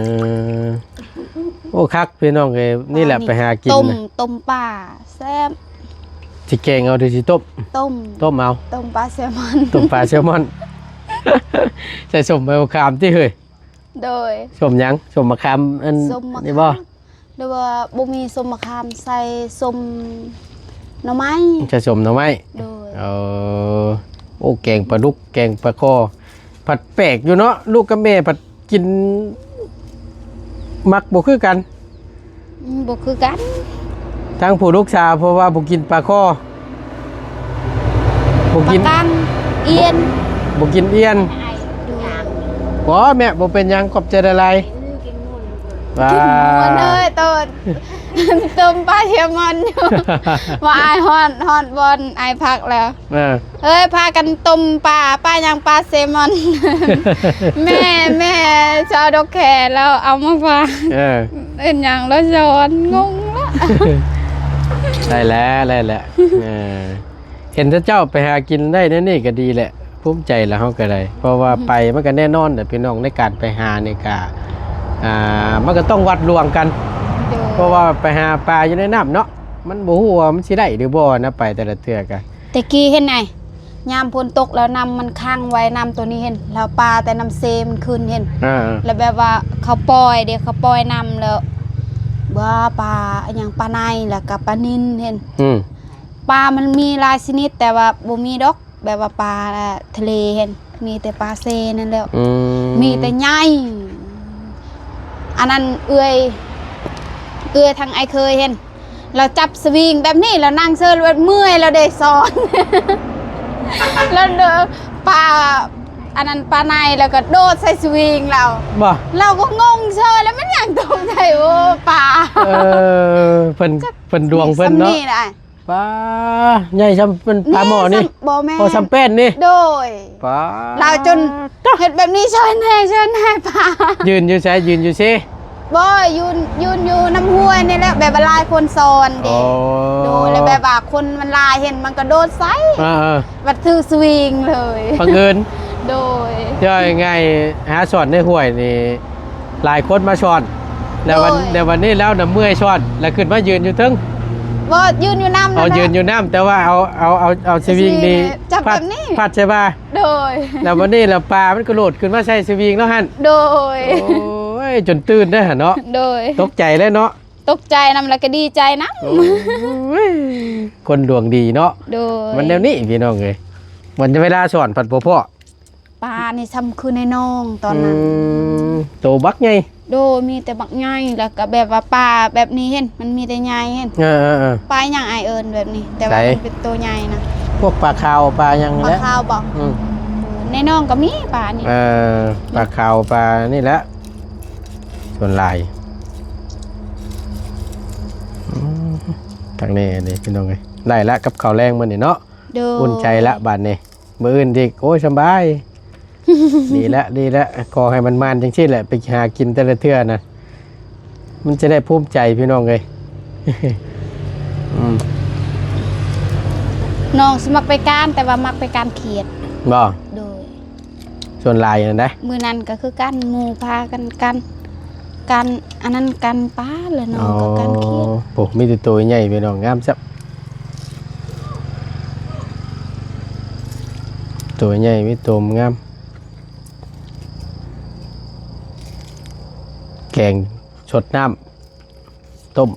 ໂອ້ ຄັກພີ່ນ້ອງເອີຍ. ນີ້ແຫຼະ ປານີ້ ໄປຫາກິນ ຕົ້ມ ນະ ຕົ້ມປາແຊບ. ຊິແກງເອົາ ຫຼືຊິຕົ້ມ? ຕົ້ມ ຕົ້ມເອົາ. ຕົ້ມປາແຊລມອນ ຕົ້ມປາແຊລມອນ. ໃສ່ສົ້ມໃບມະຂາມຕິເຮີ້ຍ? ໂດຍ. ສົ້ມຫຍັງ? ສົ້ມມະຂາມ ອັນ ສົ້ມມະຂາມ ນີ້ບໍ່? ຫຼືວ່າບໍ່ມີສົ້ມມະຂາມ ໃສ່ສົ້ມໜໍ່ໄມ້. ໃສ່ສົ້ມໜໍ່ໄມ້. ໂດຍ. ເອີ ໂອ້ ແກງປາດຸກ ແກງປາຄໍ່ ພັດແປກຢູ່ເນາະ ລູກກັບແມ່ພັດກິນມັກບໍ່ຄືກັນ. ອືມ ບໍ່ຄືກັນ ທາງຜູ້ລູກສາວ ເພາະວ່າບໍ່ກິນປາຄໍ່ ບໍ່ກິນ ປາກັງ ອຽນ ບໍ່ກິນອຽນ. ໂດຍ. ບໍ່ແມ່ ບໍ່ເປັນຫຍັງ ຂອບໃຈຫຼາຍໆ. ອືມ ກິນມ່ວນ ກິນມ່ວນເອີຍ ໂຕ ຕົ້ມປາແຊລມອນຢູ່. ວ່າອ້າຍຮອດ ຮອດບ່ອນອ້າຍພັກແລ້ວ. ເອີ ເອີຍ ພາກັນຕົ້ມປາ ປາຫຍັງ? ປາແຊລມອນ. ແມ່ ແມ່ຊາວດອກແຄລາວເອົາມາຝາກ. ເອີ ເປັນຫຍັງລາວສອນ ງົງລະ. ໄດ້ແລ້ວ ໄດ້ແລ້ວ. ເອີ ເຫັນແຕ່ເຈົ້າໄປຫາກິນໄດ້ແນວນີ້ກໍດີແຫຼະ ພູມໃຈລະເຮົາກໍໄດ້. ເພາະວ່າ ອືມ ໄປມັນກໍແນ່ນອນແຫຼະພີ່ນ້ອງ ໃນການໄປຫານີ້ກະ ອ່າ ມັນກໍຕ້ອງວັດລວງກັນ. ໂດຍ. ເພາະວ່າໄປຫາປາຢູ່ໃນນ້ຳເນາະ ມັນບໍ່ຮູ້ວ່າມັນຊິໄດ້ຫຼືບໍ່ນະ ໄປແຕ່ລະເທື່ອກະ. ແຕ່ກີ້ເຫັນໄດ໋ ຍາມຝົນຕົກແລ້ວນ້ຳມັນຂັງໄວ້ ນ້ຳໂຕນີ້ເຫັນ ແລ້ວປາແຕ່ນ້ຳເຊມັນຂຶ້ນເຫັນ. ອ່າ ແລ້ວແບບວ່າເຂົາປ່ອຍເດ້ ເຂົາປ່ອຍນ້ຳແລ້ວ ປາ ປາຫຍັງ ປາໄນ ແລ້ວກໍປານິນເຫັນ. ອືມ ປາມັນມີຫຼາຍຊະນິດ ແຕ່ວ່າບໍ່ມີດອກ ແບບວ່າປາທະເລເຫັນ ມີແຕ່ປາເຊນັ້ນແຫຼ້ວ. ອືມ ມີແຕ່ໃຫຍ່. ອັນນັ້ນເອື້ອຍ ເອື້ອຍທາງອ້າຍເຄີຍເຫັນ ລາວຈັບສະວິງແບບນີ້ ລາວນັ່ງເຊີ ລາວເມື່ອຍ ລາວໄດ້ສອນ ລາວເດີ ປາ ອັນນັ້ນປາໄນ ລາວກໍໂດດໃສ່ສະວິງລາວ. ບໍ່ ລາວກໍງົງເຊີ ລາວແມ່ນຫຍັງຕົກໃສ່ ໂອ້ ປາ. ເອີ ເພິ່ນ ເພິ່ນດວງເພິ່ນເນາະ. ປາໃຫຍ່ຊ່ຳເປັນປາໝໍ້ນີ້. ບໍ່ແມ່ນ ໂອ້ ຊ່ຳແປ້ນນີ້. ໂດຍ. ປາ ລາວຈົນເຮັດແບບນີ້ ຊ່ອຍແດ່ ຊ່ອຍແດ່ ປາ. ຢືນຢູ່ໃສ? ຢືນຢູ່ເຊ? ບໍ່ ຢືນ ຢືນຢູ່ນ້ຳຫ້ວຍນີ້ແຫຼະ ແບບວ່າຫຼາຍຄົນຊ່ອນເດ້. ໂອ້ ໂດຍ ແລ້ວແບບວ່າຄົນມັນຫຼາຍ ເຫັນມັນກະໂດດໃສ່. ອ່າໆ ບັດຖືກສະວິງເລີຍ ບັງເອີນ. ໂດຍ. ເວົ້າງ່າຍໆ ຫາຊ່ອນໃນຫ້ວຍນີ້ ຫຼາຍຄົນມາຊ່ອນ ແລ້ວວັນ ໂດຍ ແລ້ວວັນນີ້ລາວນະເມື່ອຍຊ່ອນ ແລ້ວຂຶ້ນມາຢືນຢູ່ເທິງ. ບໍ່ ຢືນຢູ່ນ້ຳ. ອໍ ນະ ຢືນຢູ່ນ້ຳ ແຕ່ວ່າເອົາ ເອົາ ເອົາ ເອົາສະວິງນີ້ ຈັບແບບນີ້ ພັດ ພັດໃສ່ບ່າ. ໂດຍ. ແລ້ວວັນນີ້ລະປາມັນກະໂດດຂຶ້ນມາໃສ່ສະວິງລາວຫັ້ນ. ໂດຍ. ໂອ້ຍ ຈົນຕື່ນເດ້ຫັ້ນເນາະ. ໂດຍ. ຕົກໃຈເລີຍເນາະ. ຕົກໃຈນຳ ແລ້ວກະດີໃຈນຳ. ໂອ້ຍ ຄົນດວງດີເນາະ. ໂດຍ. ມັນແນວນີ້ພີ່ນ້ອງເອີຍ ມັນເວລາຊ່ອນພັດບໍ່ພໍ້. ປານີ້ຊ່ຳຄືໃນໜອງຕອນນັ້ນ. ອືມ ໂຕບັກໃຫຍ່. ໂດຍ ມີແຕ່ບັກໃຫຍ່ ແລ້ວກະແບບວ່າປາແບບນີ້ເຫັນ ມັນມີແຕ່ໃຫຍ່ເຫັນ. ເອີໆໆ ປາຫຍັງອ້າຍເອີ້ນແບບນີ້ ແຕ່ວ່າ ໃສ ມັນເປັນໂຕໃຫຍ່ນະ. ພວກປາຂາວ ປາຫຍັງນີ້ແຫຼະ. ປາຂາວບໍ? ອືມ ໃນໜອງກໍມີປານີ້. ເອີ ປາຂາວ ປານີ້ແຫຼະ ສ່ວນຫຼາຍ. ອືມ ທາງນີ້ນີ້ພີ່ນ້ອງເອີຍ ໄດ້ລະກັບເຂົ້າແລງມື້ນີ້ເນາະ. ໂດຍ. ອຸ່ນໃຈລະບາດນີ້. ມື້ອື່ນອີກ ໂອ້ຍ ສຳບາຍ. ດີແລ້ວ ດີແລ້ວ ຂໍໃຫ້ມັນໝານຈັ່ງຊີ້ແຫຼະ ໄປຫາກິນແຕ່ລະເທື່ອນະ ມັນຈະໄດ້ພູມໃຈພີ່ນ້ອງເອີຍ. ອືມ ນ້ອງຊິມັກໄປການ ແຕ່ວ່າມັກໄປການຂຽດ. ບໍ່? ໂດຍ. ສ່ວນຫຼາຍນັ້ນໄດ໋ ມື້ນັ້ນກໍຄືກັນ ໝູ່ພາກັນ ກັນ ກັນ ອັນນັ້ນ ກັນປາ ແລ້ວນ້ອງກໍກັນຂຽດ. ໂອ້ ມີແຕ່ໂຕໃຫຍ່ພີ່ນ້ອງ ງາມຊະ. ໂຕໃຫຍ່ ມີໂຕງາມ ແກງສົດນ້ຳ ຕົ້ມ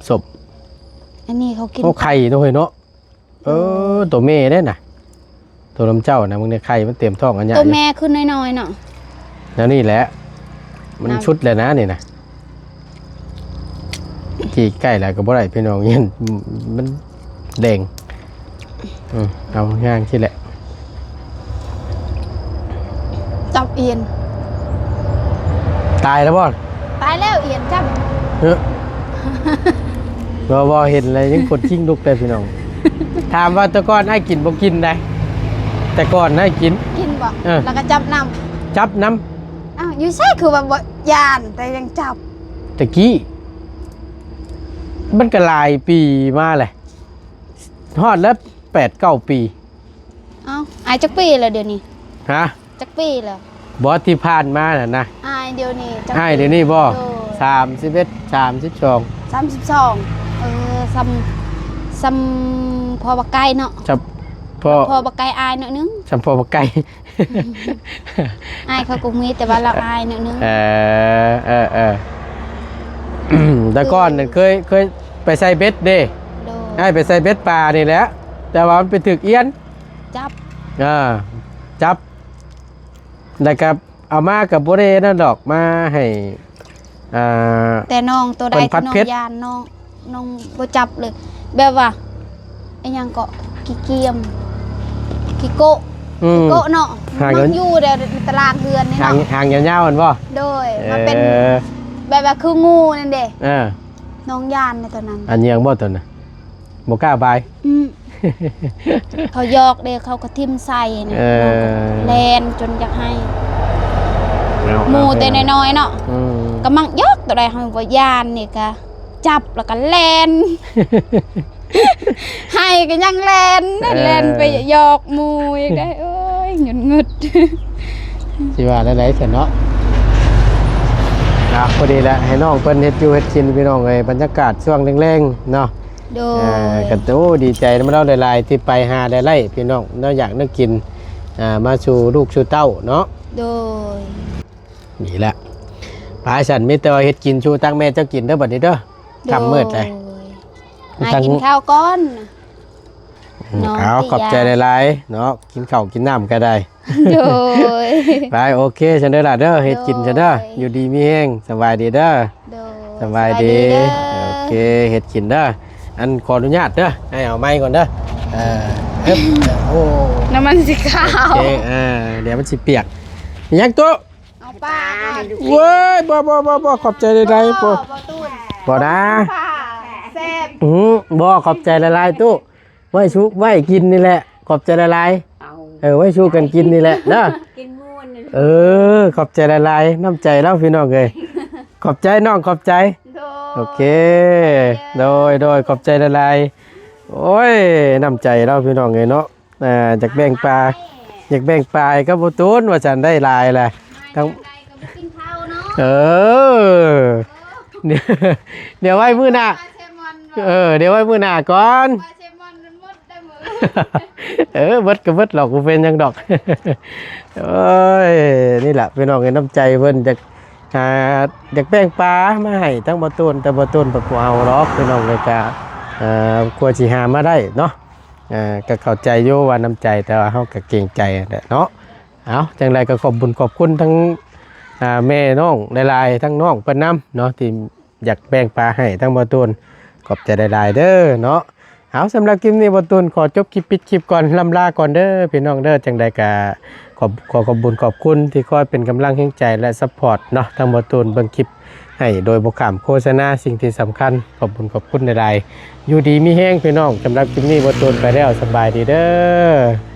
ສົບ ອັນນີ້ເຂົາກິນ ໂອ້ ໄຂ່ເນາະເຮີ້ຍເນາະ. ເອີ ໂຕແມ່ເດ້ນະ ໂຕນຳເຈົ້ານະ ມຶງໄດ້ໄຂ່ມັນເຕັມທ້ອງອັນໃຫຍ່ ໂຕແມ່ຄືນ້ອຍໆເນາະ. ແນວນີ້ແຫຼະ ມັນ ນຳ ສຸດແລ້ວນະນີ້ນະ. ຈີກໃກ້ແລ້ວກໍບໍ່ໄດ້ພີ່ນ້ອງ ມັນແດງ. ອືມ ເອົາຍ່າງຊີ້ແຫຼະ. ຈັບອຽນ ຕາຍແລ້ວບໍ່? ຕາຍແລ້ວ ອຽນຈັບ. ເອີ ບໍ່ ບໍ່ ເຫັນແລ້ວຍັງຂົນຄີງລຸກເລີຍພີ່ນ້ອງ. ຖາມວ່າແຕ່ກ່ອນອ້າຍກິນບໍ່? ກິນໄດ໋ ແຕ່ກ່ອນອ້າຍກິນ. ກິນບໍ່? ເອີ ແລ້ວກໍຈັບນຳ ຈັບນຳ. ອ້າວ ຢູ່ໃສຄືວ່າບໍ່ຢ້ານ ແຕ່ຍັງຈັບ? ແຕ່ກີ້ ມັນກໍຫຼາຍປີມາແຫຼະ ຮອດແລ້ວແປດເກົ້າປີ. ເອົ້າ ອ້າຍຈັກປີແລ້ວດຽວນີ້? ຮະ? ຈັກປີແລ້ວ? ບໍ່ ທີ່ຜ່ານມານັ້ນນະ. ອ້າຍດຽວນີ້ຈັກປີ? ອ້າຍດຽວນີ້ບໍ່? ໂດຍ ສາມສິບເອັດ ສາມສິບສອງ. ສາມສິບສອງ. ເອີ ສ່ຳ ສ່ຳພໍ່ບັກໄກ່ເນາະ. ສ່ຳພໍ່ ພໍ່ບັກໄກ່ອ້າຍໜ້ອຍໜຶ່ງ. ສ່ຳພໍ່ບັກໄກ່. ອ້າຍເຂົາກໍມີ ແຕ່ວ່າລາວອ້າຍໜ້ອຍໜຶ່ງ. ເອີ ເອີ ເອີ ແຕ່ກ່ອນນັ້ນເຄີຍ ເຄີຍໄປໃສ່ເບັດເດ້. ໂດຍ ອ້າຍໄປໃສ່ເບັດປານີ້ແຫຼະ ແຕ່ວ່າມັນໄປຖືກອຽນ ຈັບ. ເອີ ຈັບ ແລ້ວກໍເອົາມາກໍບໍ່ໄດ້ນັ້ນດອກ ມາໃຫ້ ອ່າ ແຕ່ນ້ອງໂຕໃດ ເພິ່ນຜັດເຜັດ ທີ່ນ້ອງຢ້ານ ນ້ອງ ນ້ອງບໍ່ຈັບເລີຍ ແບບວ່າ ອີຫຍັງເກາະ ຂີ້ກຽມ ຂີ້ໂກະ. ອືມ ຂີ້ໂກະເນາະ ຫາງ ມັນຢູ່ໃນຕາລາງເຮືອນນີ້ເນາະ ຫາງ ຫາງຍາວໆ ຫັ້ນບໍ່? ໂດຍ ເອີ ມັນເປັນແບບວ່າຄືງູນັ້ນເດ້. ເອີ ນ້ອງຢ້ານໃນຕອນນັ້ນ. ອັນຫຍັງບໍ່ຕອນນັ້ນ? ບໍ່ກ້າບາຍ. ອືມ ເຂົາຢອກເດ້ ເຂົາກໍຖິ້ມໃສ່ນີ້. ເອີ ແລ່ນຈົນຢາກໄຫ້. ເອົາ ໝູ່ແຕ່ນ້ອຍໆ ເນາະ. ອືມ ກໍມັກຢອກ ໂຕໃດເຮົາບໍ່ຢ້ານນີ້ກໍຈັບແລ້ວກໍແລ່ນ ໄຫ້ກໍຍັງແລ່ນ. ເອີ ແລ່ນໄປຢອກໝູ່ອີກໄດ໋. ໂອ້ຍ ງຶດໆ ຊິວ່າແນວໃດຊັ້ນເນາະ. ອ່ະ ພໍດີແຫຼະ ໃຫ້ນ້ອງເພິ່ນເຮັດຢູ່ເຮັດກິນ ພີ່ນ້ອງເອີຍ ບັນຍາກາດຊ່ວງແລງໆ ເນາະ. ໂດຍ ເອີ ກໍ ໂອ້ ດີໃຈນຳລາວຫຼາຍໆ ທີ່ໄປຫາໄດ້ໄລ່ພີ່ນ້ອງ ແນວຢາກແນວກິນ ອ່າ ມາສູ່ລູກສູ່ເຕົ້າເນາະ. ໂດຍ ນີ້ແຫຼະ ໄປຊັ້ນ ມີແຕ່ວ່າເຮັດກິນສູ່ທາງແມ່ເຈົ້າກິນເດີບັດນີ້ເດີ. ໂດຍ ຄ່ຳມືດແລ້ວ ຫາກິນຂ້າວກ່ອນ. ອືມ ເນາະ ເອົາ ຕິ ຂອບໃຈຫຼາຍໆ ເນາະ ກິນເຂົ້າກິນນ້ຳກໍໄດ້. ໂດຍ ໄປ ໂອເຄຊັ້ນເດີຫຼ້າເດີ ເຮັດກິນຊັ້ນເດີ. ໂດຍ ຢູ່ດີມີແຮງ ສະບາຍດີເດີ. ໂດຍ ສະບາຍດີ ສະບາຍດີເດີ. ໂອເຄ ເຮັດກິນເດີ. ອັນ ຂໍອະນຸຍາດເດີ ໃຫ້ເອົາໄມ້ກ່ອນເດີ. ເອີ ເອີບ ໂອ້ ນ້ຳມັນຊິຂາວ. ໂອເຄ ອ່າ ດຽວມັນຊິປຽກ. ຫຍັງຕຸ? ເອົາປາ ເວີຍ ບໍ່ ບໍ່ ບໍ່ ບໍ່ ຂອບໃຈຫຼາຍໆ. ບໍ່ ບໍ່ ບໍ່ ຕູ້ ບໍ່ນະ ປາແຊບ. ອື ບໍ່ ຂອບໃຈຫຼາຍໆ ຕູ້ ໄວ້ຊຸ ໄວ້ກິນນີ້ແຫຼະ ຂອບໃຈຫຼາຍໆ. ເອົາ ເອີ ໄວ້ສູ່ກັນກິນນີ້ແຫຼະເດີ ກິນມ່ວນ. ເອີ ຂອບໃຈຫຼາຍໆ ນ້ຳໃຈລາວ ພີ່ນ້ອງເອີຍ. ຂອບໃຈນ້ອງ ຂອບໃຈ. ໂດຍ ໂອເຄ ໂດຍ ໂດຍ ຂອບໃຈຫຼາຍໆ. ໂອ້ຍ ນ້ຳໃຈລາວ ພີ່ນ້ອງເອີຍເນາະ. ອ່າ ຢາກແບ່ງປາ ຢາກແບ່ງປາໃຫ້ກັບບໍ່ຕູນວ່າຊັ້ນ ໄດ້ຫຼາຍແຫຼະ ທັງ ເອີ ດຽວໄວ້ມື້ໜ້າ. ເອີ ດຽວໄວ້ມື້ໜ້າກ່ອນ. ເອີ ເບິດກໍເບິດດອກ ບໍ່ເປັນຫຍັງດອກ. ໂອ້ຍ ນີ້ແຫຼະ ພີ່ນ້ອງເອີຍ ນ້ຳໃຈເພິ່ນ ຢາກ ອ່າ ຢາກແບ່ງປາມາໃຫ້ທັງບໍ່ຕູນ ແຕ່ບໍ່ຕູນເພິ່ນບໍ່ເອົາດອກ ພີ່ນ້ອງເອີຍ. ກະ ອ່າ ກວ່າຊິຫາມາໄດ້ເນາະ. ອ່າ ກໍເຂົ້າໃຈຢູ່ວ່ານ້ຳໃຈ ແຕ່ວ່າເຮົາກໍເກງໃຈຫັ້ນແຫຼະເນາະ. ເອົາ ຈັ່ງໃດກໍຂອບບຸນຂອບຄຸນທັງ ອ່າ ແມ່ນ້ອງຫຼາຍໆ ທັງນ້ອງເພິ່ນນຳເນາະ ທີ່ຢາກແບ່ງປາໃຫ້ທັງບໍ່ຕູນ. ຂອບໃຈຫຼາຍໆເດີເນາະ. ເອົາ ສຳລັບຄລິບນີ້ ບໍ່ຕູນຂໍຈົບຄລິບ ປິດຄລິບກ່ອນ ລ່ຳລາກ່ອນເດີພີ່ນ້ອງເດີ. ຈັ່ງໃດກໍຂອບ ຂໍຂອບບຸນຂອບຄຸນທີ່ຄອຍເປັນກຳລັງແຮງໃຈ ແລະ ຊັບພອດເນາະ ທັງບໍ່ຕູນ ເບິ່ງຄລິບ ໃຫ້ໂດຍບໍ່ຂ້າມໂຄສະນາ. ສິ່ງທີ່ສຳຄັນ ຂອບບຸນຂອບຄຸນຫຼາຍໆ. ຢູ່ດີມີແຮງພີ່ນ້ອງ. ສຳລັບຄລິບນີ້ ບໍ່ຕູນໄປແລ້ວ. ສະບາຍດີເດີ.